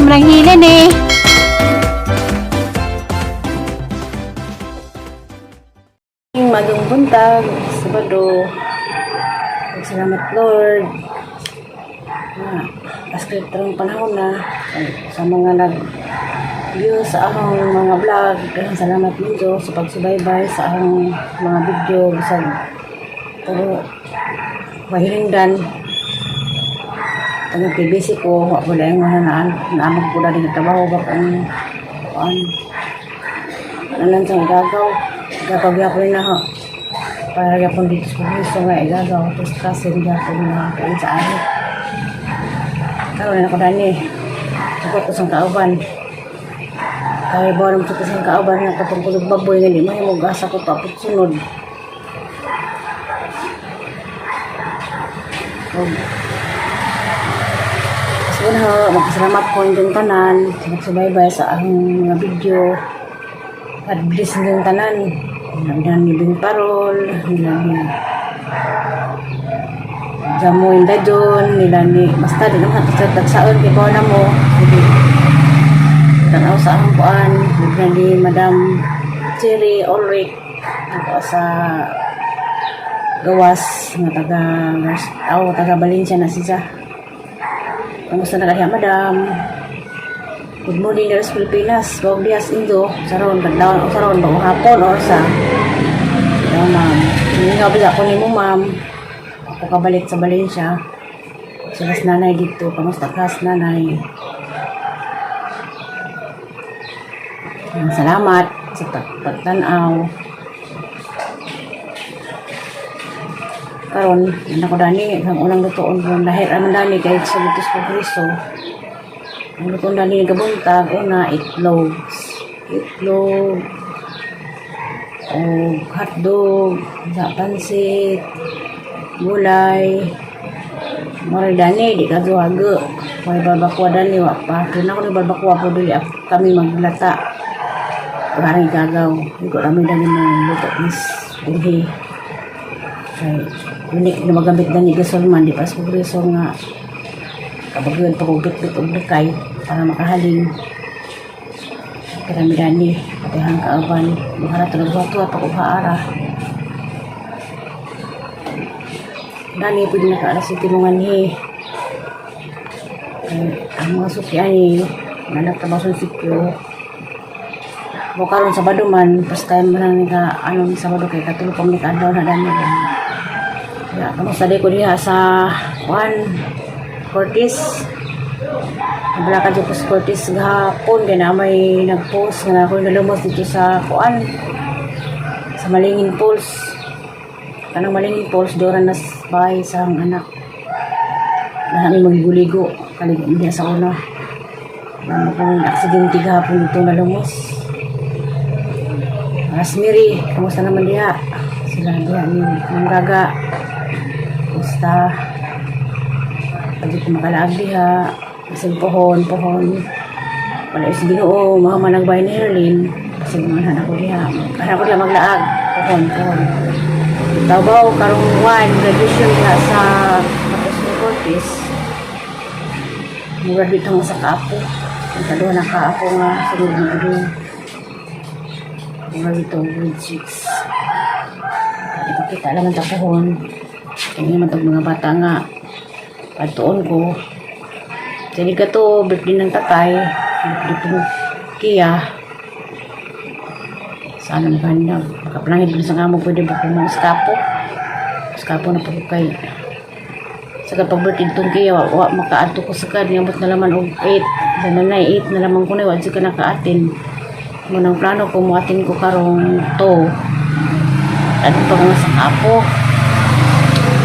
Si Manang Helen eh. Magandang buntag, Sabado. Salamat, Lord. Na, paskrit ang panahon na sa mga nag view sa akong mga vlog. Daghang salamat ninyo sa pagsubaybay sa akong mga video bisag pero mahilingdan. Tungod kay busy ko, wa ko lang mga naan, naamog ko na din trabaho ba kung kuan. Nalan sa gagaw. Gagaw gyapon na ho. Para gyapon dito sa gusto nga igagaw. Tapos kasi gyapon na kain sa ari. Karon na ako dani. Tukot ko sa kauban. Kaya ba naman sa kauban nga katong kulog baboy nga di mahimog asa ko pa sunod. Og Tapos ho, magpasalamat ko inyong tanan sa nagsubaybay sa akong mga video. God bless inyong tanan. Nila ni Bing Parol, nila ni Jamoy Dajon, nila ni basta di naman sa tagsaon kay bawa na mo. Sige. Tanaw sa akong kuan, nila ni Madam Cherry Ulrich ako sa gawas nga taga aw taga Valencia na siya. Kamusta na kaya, madam? Good morning diri sa Pilipinas. Bawag diyas Indo. Saron, kadlaw saron, bagong hapon or sa. Hello, ma'am. Hindi nga ba ako nimo, ma'am? Ako kabalik sa Valencia. Sila sa nanay dito. Kamusta ka sa nanay? Ayan, salamat sa pagtanaw. Karon, ano ko dani, ang unang lutoon ko lahir aman dani kay sa lutos ko Kristo. Ang lutoon dani nga buntag, una itlog. Itlog o hotdog, sa pansit, gulay. Moral dani di ka duhago. May barbacoa dani wa pa. Doon ako ni barbacoa po dili ako kami maglata. Parang gagaw. Hindi ko kami dani ng luto mas buhi. Kay unique na magamit dani gasol man di pa sa progreso nga kabaguyon pa kog bitbit og dukay para makahalin. Karami dani patihang kauban buhara tulog buhat pa kog haara. Dani pwede na ka alas 7 mo nganhi. Kay ang mga suki ani nanagtrabaho sa sityo. Mo karon Sabado man, first time man ni ka ano ni Sabado kay katulog pa man ni kaadlaw na dani. Ya, kamusta di ko diha sa Juan Cortez. Wala ka dyan ko sa Cortez gahapon kay na may nag-post nga na ako nalumos dito sa kuan sa Malingin Falls. Kanang Malingin Falls doon na sa bahay sa ang anak. Na namin magliguligo kaligo niya sa una. Ano kami aksidente gahapon dito nalumos. Rosemary, kamusta naman diha? Sila diha ni Ma'am Gaga. Kamusta? Pwede ko makalaag diha. Kasi pohon, pohon. Wala is Ginoo, mga nagbay ni Herlin. Kasi mga anak ko diha. Anak ko diha maglaag. Pohon, pohon. Tabaw, karong one, graduation diha sa Tapos ni Cortez. Graduate nga sa kaapo. Ang kaduha na kaapo nga sunod na doon. Mga dito, grade 6. Ipakita lang ang tapuhon. Kaya naman itong mga bata nga. Pagtuon ko. Sige ka to, birthday ng tatay. Birthday po Kia. Sana maganda. Makaplangit din sa kamo, pwede ba kung mga skapo? Skapo na po ko kay sa kapag birthday itong Kia, wa makaadto ko sa kad. Ngabot na laman og 8. Sa nanay, 8 na laman ko na. Wa ka nakaatin. Munang plano ko, muatin ko karong to. Ano pa nga sa kapo.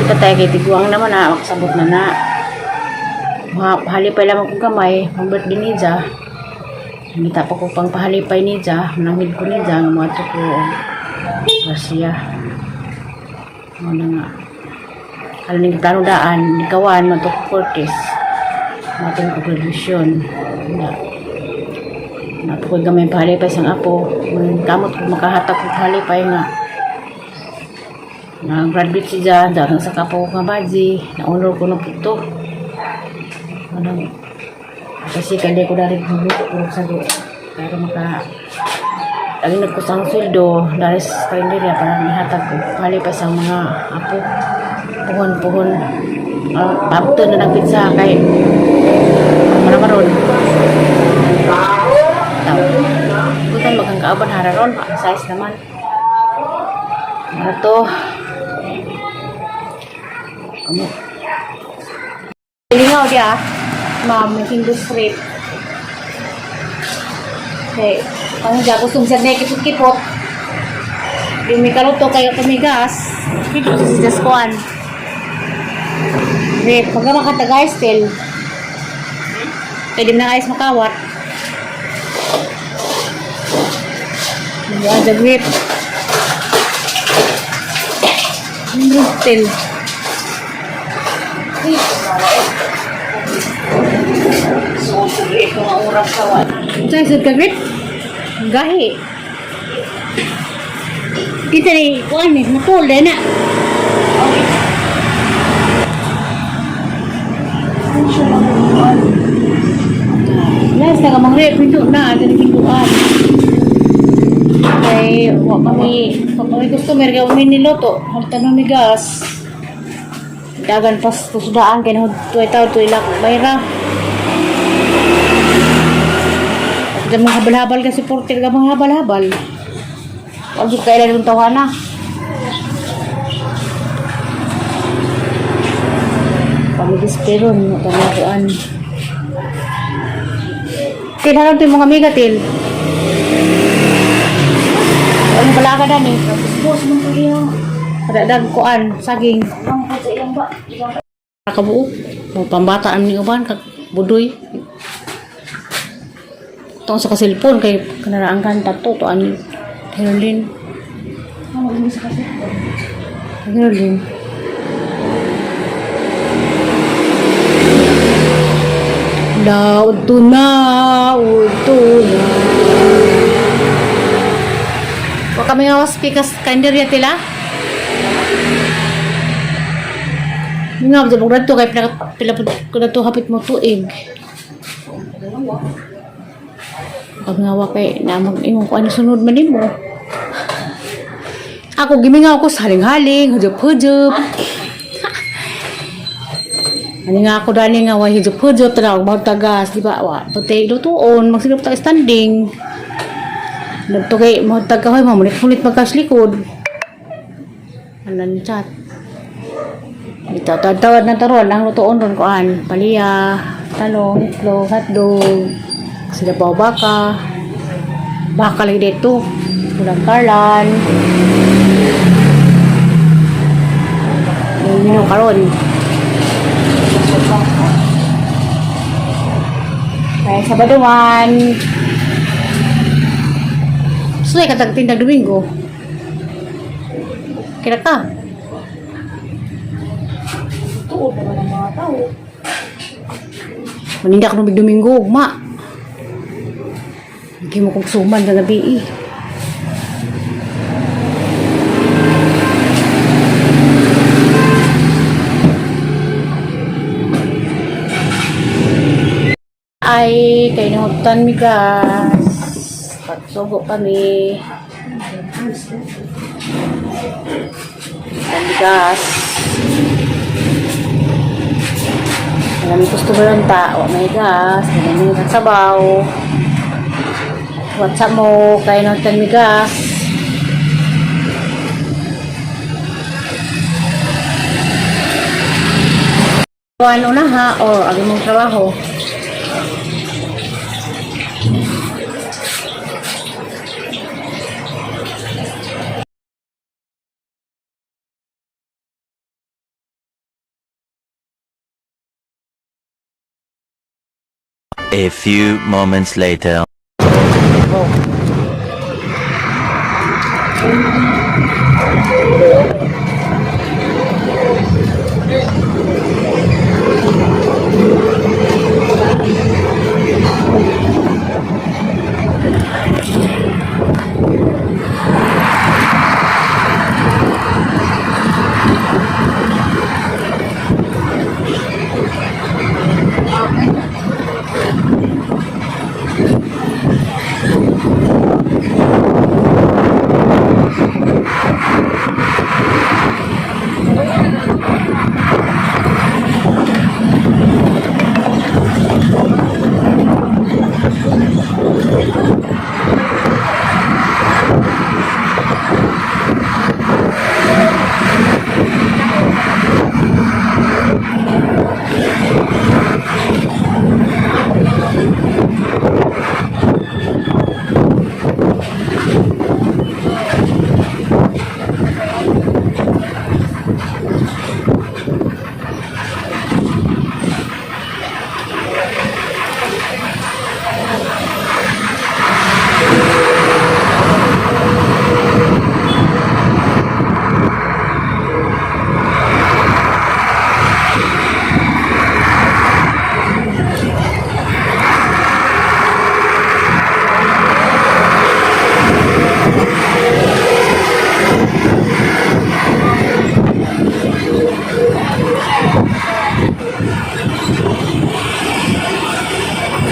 Kita tayo kay tiguang naman na, makasabot na na. Halipay lamang kong gamay, ang birthday ni Ja. Ngita pa ko pang pahalipay ni Ja, mananghid ko ni Ja, nga muadto ko Garcia. Muna nga. Alam ning plano daan, nikawan, mato ko Cortez. Mato ko graduation. Na. Napakod gamay pahalipay sang apo. Mun kamot ko makahatag ko pahalipay nga. Na graduate si Jan, darang sa kapo ko nga baji, na honor ko na puto. Ano, Kasi kaya ko dari magluto ko og sago. Pero maka lagi nagkusang sweldo dari sa karinderya para mihatag ko. Palipas ang mga apo. Puhon-puhon. After na nagpizza kay para maron. Tao. Butan magang kaaban hararon, ang size naman. Ano to? Ano? Lingaw diya. Ma'am, Hindu Street. Okay. Ang dya, gusto mo siya na kipot-kipot. Di may kaluto kayo tumigas. Dito sa Jaskuan. Rip, pag makatagay still. Pwede mo na ayos makawat. Hindi grip. Still. Susunod ito nga oras sa wan. Sa isod ka grip? Gahi. Kita ni, kuan ni, mapul na. Last na ka mang rep, hinto na, dali kikuan. Kay, wa pa mi customer, kay wa mi niluto. Halitan na mi gas. Dagan pas tusdaan, kay nahod tuway tao, tuway lak, bayra. At mga habal-habal kasi porter ka mga habal-habal. Wag yung kailan yung tawana. Pamigis pero no tanakuan. Til haron to yung mga amiga til. Ano pala ka dan eh? Boss, man ko iya. Padadag kuan saging. Ang ko sa iyang ba? Iyang Kabuo. Mo pambata am ni uban kag budoy. Tong sa ka-cellphone kay kanaraan kan tato to ani Herlin. Ano mo sa kasi? Herlin. La udto na, udto na. Wa kami nga was pikas kainderya tila. Nga ba bug radto kay pila pila pud ko na to hapit mo tuig. Pag nga wa kay na mag imong kuan sunod man nimo. Ako gimingaw ko sa haling-haling, hujop-hujop. Ani nga ako dani nga way hujop-hujop tanaw og tagas, di ba? Wa puti lutuon, magsilop ta standing. Nagto kay mo tagahoy mo mulit-mulit magkas likod. Anan chat. Ito, tawad na taron, ang lutuon ron kuan, paliya, talong, itlog, hotdog, sila baka, baka lagi dito, kulang karlan, yung minong karon. Kaya Sabado man, Sulay ka tagtindag Domingo. Kira ka. Tuod naman ang mga tao. Maninda ka nung Domingo, ugma. Hindi mo kong suman sa gabi eh. Ay, kay nahutan mi gas. Pagsugo kami. Ang gas. Maraming customer ang tao. May gas. Maraming ang sabaw. WhatsApp mo. Kaya nahutan mi gas. Ano na ha? O, ang imong trabaho. A few moments later. Oh.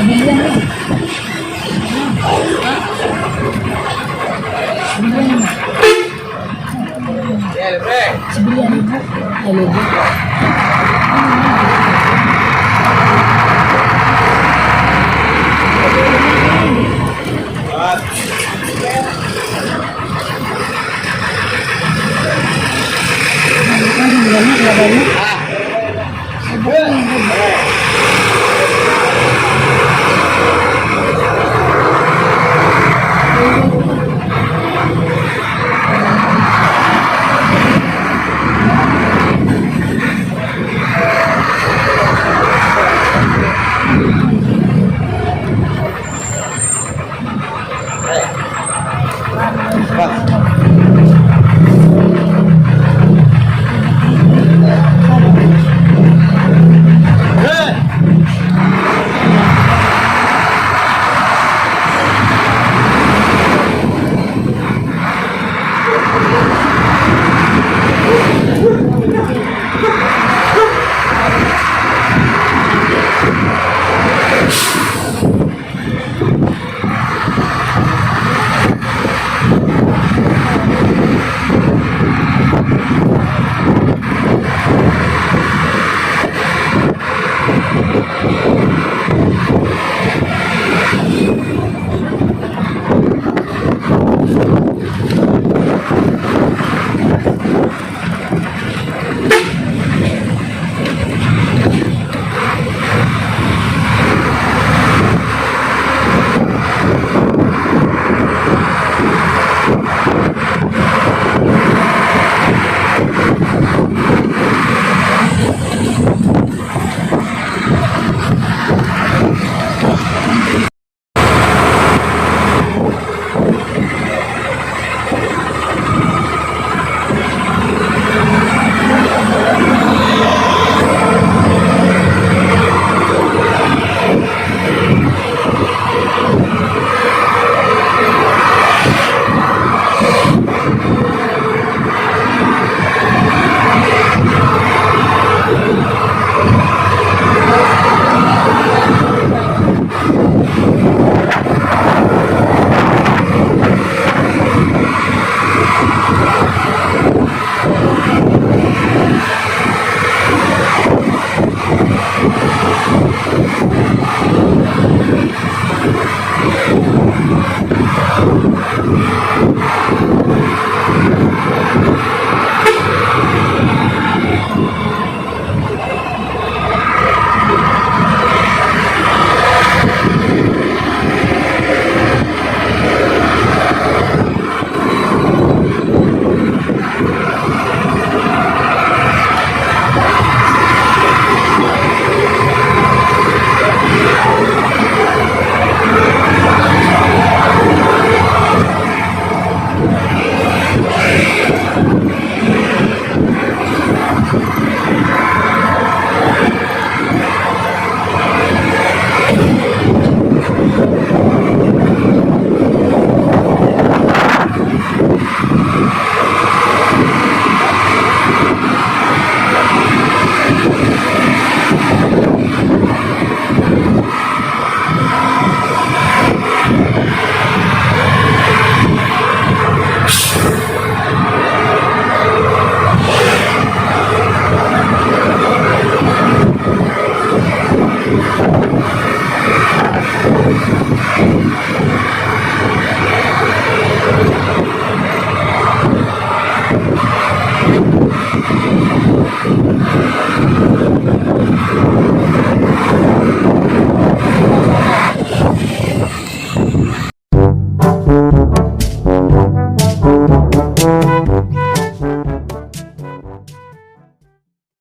Sibilyan eh. Sibilyan eh. Sibilyan eh. Halibo. Ano gani laban mo?